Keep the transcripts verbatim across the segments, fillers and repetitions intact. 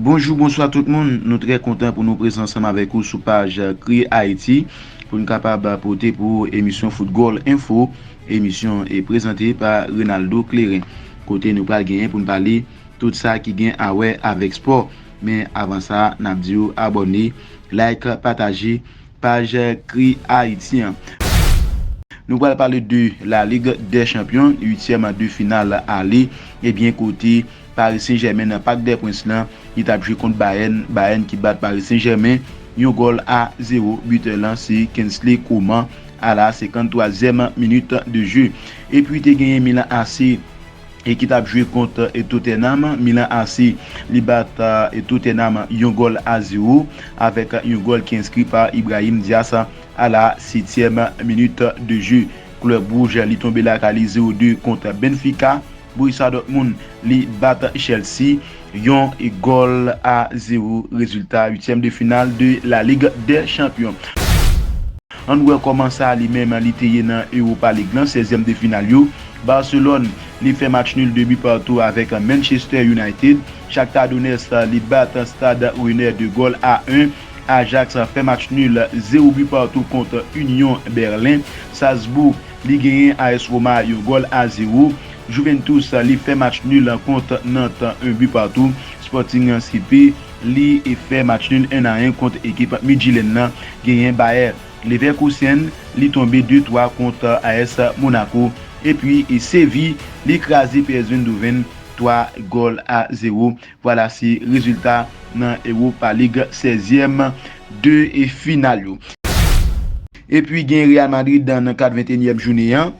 Bonjou, bonswa tout moun. Nou trè kontan pou nou prezan ansanm avèk ou sou paj Kri Ayiti pou n kapab pote pou ou emisyon Foutgòl Enfo. Emisyon e prezante pa Renaldo Clérin, kote nou pral genyen pou n pale tout sa ki gen a wè avèk spò. Men avan sa, n ap di w abòne, like, pataje paj Kri Ayiti an. Nou pral pale de La Ligue des Champions, uityèm de final ale, ebyen kote Paris Saint-Germain nan Parc des Princes lan, li t ap jwe kont Bayern, Bayern ki bat Paris Saint-Germain yon gòl a zewo, bitè lan se Kingsley Coman a la senkanntwazyèm minit de jeu. Epi te genyen Milan A C e ki t ap jwe kont e Tottenham. Milan A C li bat e Tottenham yon gòl a zewo avèk yon gòl ki enskri pa Ibrahim Diaz a la setyèm minit de jeu. Club Rouge li tonbe lakay li zewo de kont Benfica. Borussia Dortmund li bat Chelsea yon gòl a zewo. Rezilta uityèm de final de La Ligue des Champions. Ann wè kòman sa li menm li te ye nan Europa League lan, sèzyèm de final yo. Barcelone li fè match nul de bi patou avèk Manchester United. Shakhtar Donetsk li bat Stade Rennais de gòl a en. Ajax fè match nul zewo bi patou kont Union Berlin. Salzbourg li genyen A S Roma yon gòl a zewo. Juventus li fè match nul kont Nantes, en bi patou. Sporting C P li fè match nul en a en kont ekip Midtjylland nan. Genyen Bayer Leverkusen li tonbe de twa kont A S Monaco. Epi Seville li kraze P S V Eindhoven twa gòl a zewo. Vwala se rezilta nan Europa League sèzyèm de final yo. Epi gen Real Madrid nan kad venteyinyèm jounen an.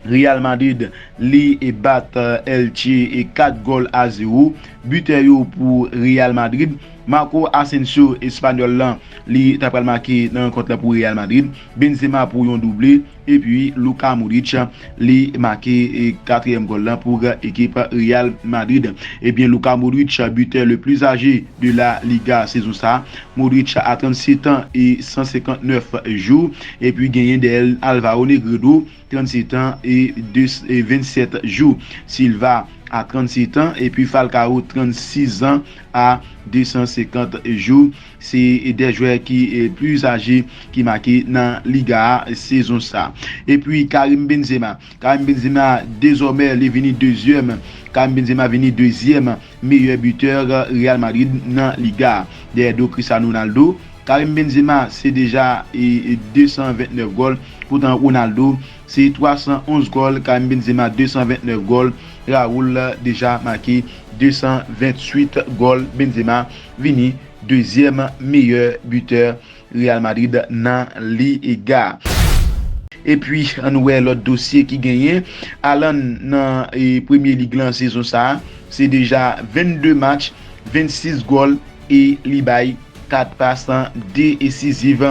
Real Madrid li e bat Elche e kat gòl a zewo. Bitè yo pou Real Madrid, Marco Asensio, espanyòl lan, li ta pral make nan rankont lan pou Real Madrid. Benzema pou yon double. Epi Luka Modric li make katriyèm gòl lan pou ekip Real Madrid. Ebyen Luka Modric, buteur le plus âgé de la Liga sezon sa. Modric a trannsetan e san senkantnèf jou. Epi genyen dèyè l Alvaro Negredo, trannsetan e vennsèt jou. Silva a trannsetan epi Falcao, trannsis an a de san senkant jou. Se de jwè ki pli aje ki make nan Liga a sezon sa. Epi Karim Benzema. Karim Benzema dezòmè li vini dezyèm. Karim Benzema vini dezyèm meyè bitè Real Madrid nan Liga a. Dèyè do Cristiano Ronaldo. Karim Benzema se deja e, e, de san ventnèf gòl. Poutan Ronaldo se twa san onz gòl. Karim Benzema de san ventnèf gòl. Raul deja make de san ventwit gòl. Benzema vini dezyèm meyè bitè Real Madrid nan Liga. Epi, ann wè lòt dosye ki genyen. Haaland nan e, Premye Lig lan sezon sa a, se deja vennde match, vennsis gòl e li bay kat pas, de desiziv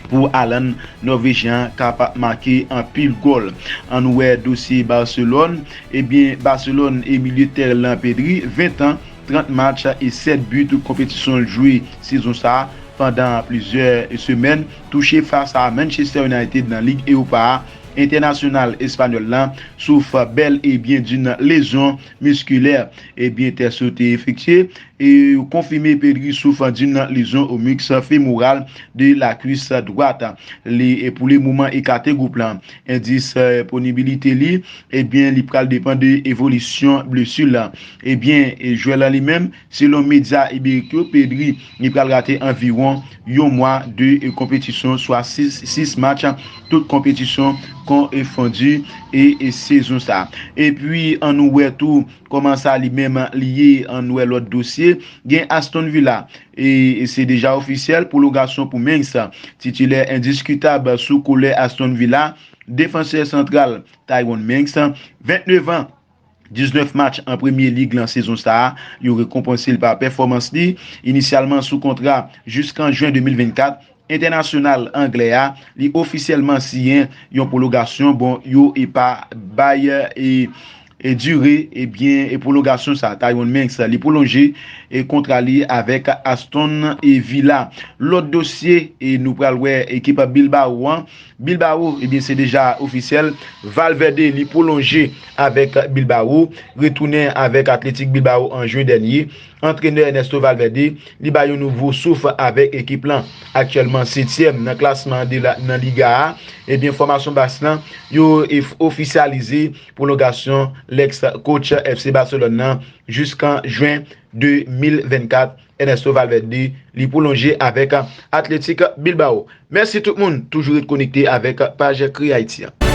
pou Haaland, Nòvejyen an k ap make anpil gòl. Ann wè dosye Barcelone. Ebyen, Barcelone e milye tèren lan Pedri, ven tan, trant match e sèt bi, tout konpetisyon l jwe sezon sa a pandan plizyè semèn, touche fas a Manchester United nan Lig Ewopa a. Entènasyonal espanyòl lan souf bèl e byen d'une lésion musculaire. Ebyen, tès yo te efektye e yo konfime Pedri souf d'une lésion au muscle fémoral de la cuisse droite. Li, e pou le moman, ekate gwoup lan. Endis, e, ponibilite li, ebyen, li pral depann de evolisyon blesi lan. Ebyen, e, jwè lan li menm, selon medya iberik yo, Pedri, li pral rate anviwon yon mwa de, e, konpetisyon, swa sis, sis match, tout konpetisyon konfondi, e, e, sezon sa. Epi, ann nou wè tou kòman sa li menm li ye, ann nou wè lòt dosye. Gen Aston Villa, e, e se deja ofisyèl, pwolongasyon pou Mengs, titilè endiskitab sou koulè Aston Villa, defansè santral Tyrone Mengs, vennèf an, diznèf match an Premye Lig lan sezon sa a, yo rekonpanse l pa pèfòmans li. Inisyalman sou kontra jiskan jen de mil vennkat, entènasyonal anglè a, li ofisyèlman siyen yon pwolongasyon. Bon, yo e pa bay, e, e dire, ebyen, e pwolongasyon sa. Tyrone Mengs, li pwolonje e kontra li avèk Aston e Villa. Lòt dosye, e nou pral wè ekip Bilbao an, Bilbao, ebyen, se deja ofisyèl. Valverde, li pwolonje avèk Bilbao, retounen avèk Athletic Bilbao an jen dènye. Antrenè Ernesto Valverde, li bay yon nouvo souf avèk ekip lan. Aktyèlman setyèm nan klasman de la, nan Liga a, ebyen, fòmasyon bas lan, yo ofisyalize pwolongasyon lèks coach F C Barcelone nan jiskan jen de mil vennkat. Ernesto Valverde, li pwolonje avèk Athletic Bilbao. Mèsi tout moun, toujou ret konekte avèk paj Kreyayiti an.